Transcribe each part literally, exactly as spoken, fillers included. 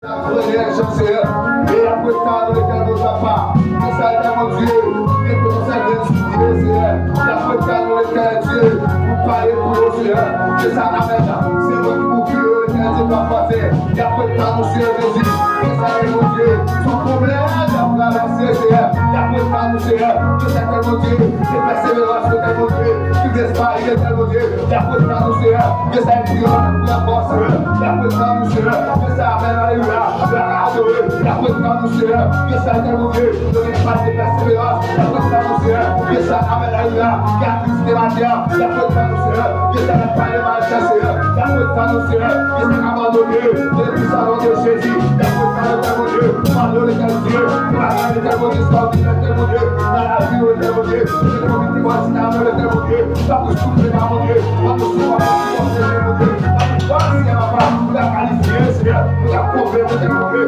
Premye jan, Seyè, e y ap ret tann ou, Letènèl Bondye, papa. Ke sa, Letènèl Bondye, gen potansyèl gen sou pye, Seyè. Y ap ret tann ou, Letènèl Dye, pou pale pou yo, Seyè. Ke sa, amèn. Se mwen ki pou kriye, Letènèl Dye, papa, Seyè. Y ap ret tann ou, Seyè Jezi. Ke sa, Letènèl Bondye, sou pwoblèm y ap travèse, Seyè. Y ap ret tann ou, Seyè. Ke sa, Letènèl Bondye, se pèseverans, Letènèl Bondye, ki disparet, Letènèl Bondye. Y ap ret tann ou, Seyè. Ke sa, Letènèl Bondye, y ap ret tann ou, Seyè. Ke sa, amèn, alelouya. Y ap adore. Y ap ret tann ou, Seyè. Ke sa, Letènèl Bondye, nou gen pase pèseverans. Y ap ret tann ou, Seyè. Ke sa, amèn, alelouya. Ki atris de latè, y ap ret tann ou, Seyè. Ke sa, y ap pale mal, Seyè. Y ap ret tann ou, Seyè. Ke sa, k abandone. Legliz sa, non de Jezi. Y ap ret tann ou, Letènèl Bondye. Pale, Letènèl Dye. Pale, Letènèl Bondye, sa w di, Letènèl Bondye. Nan lavi yo, Letènèl Bondye. Letènèl Bondye, ki pase nan lavi yo, Letèèl Bondye. Tankou souple pa Bondye, tankou souple pa Bondye, Letèèl Bondye. Tankou pase, papa, pou ta kalifye, Seyè, pou ta konvenk, Letèèl Bondye.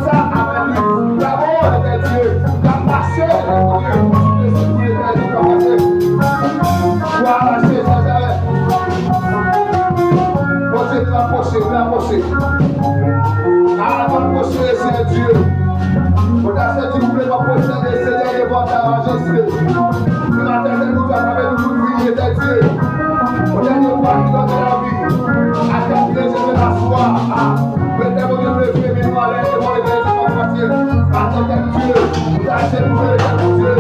Sa, avèk li, ta bon, Letèèl Dye, ta mache, Letèèl Bondye, sou Letèèl Bondye, ta pase. Glwa a Jezi Nazarèt. Bondye, nou apwoche, nou apwoche. Avan nou apwoche, Seyè Dye. Bondye, Seyè Dye, nou apwoche, Seyè Dye, devan ta majeste. Ke maten, Seyè Dye, nou kapab nou tout vini, Seyè Dye. Bondye, nou pa ki donne la vie. Atè, Seyè Dye, la foi. Bondye, Bondye, nou leve men nou anlè, devan Letèèl Dye, pa pase. Atè, Seyè Dye, nou ta se pou Letèèl Dye.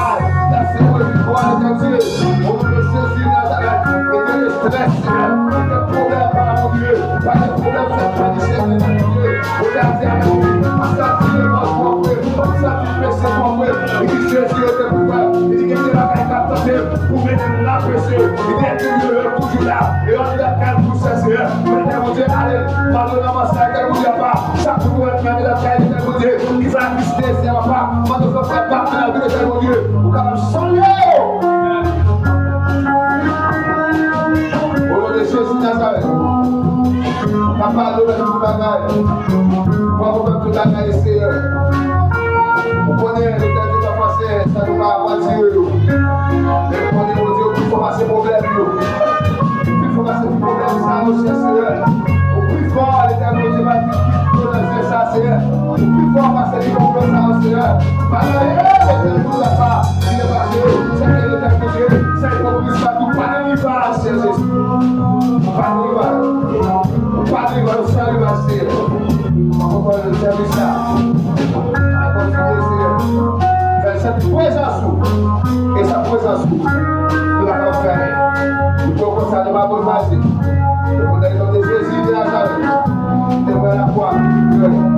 Ay, ta se pou Letèèl Dye. O non de Jezi Nazarèt, mete estrès, Seyè, mete pwoblèm, papa Bondye, pa gen pwoblèm, sa pa di Seyè, mete Bondye, Bondye a di avèk li, pa santi nenpòt pwòp, pa santi pese pwòp, li di Jezi rete pou mwen, li di gen de bagay k ap tante pou mennen m nan pese, li di ke li toujou la, e yon lòt kay pou sè, Seyè, mete Bondye ale, padone nan sa, Bondye pa, chak jou pou mete lòt kay, Bondye, ki fè atriste, Seyè, papa, mande w fè pa nan vi, Bondye, ou kapab sove yo. O non de Jezi Nazarèt. Papa, nou mèt tout bagay. Papa, nou mèt tout bagay, Seyè. Ou konnen, Letèèl Dye, papa, Seyè, sa nou pa, pa dire yo. Men ou konnen, Bondye, ou pi fò pase pwoblèm yo. Ou pi fò pase tout pwoblèm sa yo, Seyè. Ou pi fò, Letèèl Bondye, pa di ki pwoblèm sa, Seyè. Ou pi fò pase tout pwoblèm sa yo, Seyè. Pa gen anyen, Letèèl Bondye, papa. Ki te pase, sa ki te pase, sa ki te pase, pa gen rival, Seyè Jezi. Pa gen rival. Pa gen rival, ou san rival, Seyè. Mwen konprann sèvis la. Mwen kontinye, Seyè. Fè l santi prezans ou. E san prezans ou, nou pa ka fè anyen. Nou konsa, nou pa pou pase. Mwen kontan, o non de Jezi de Nazarèt. Te pran lakwa, ki pi pre.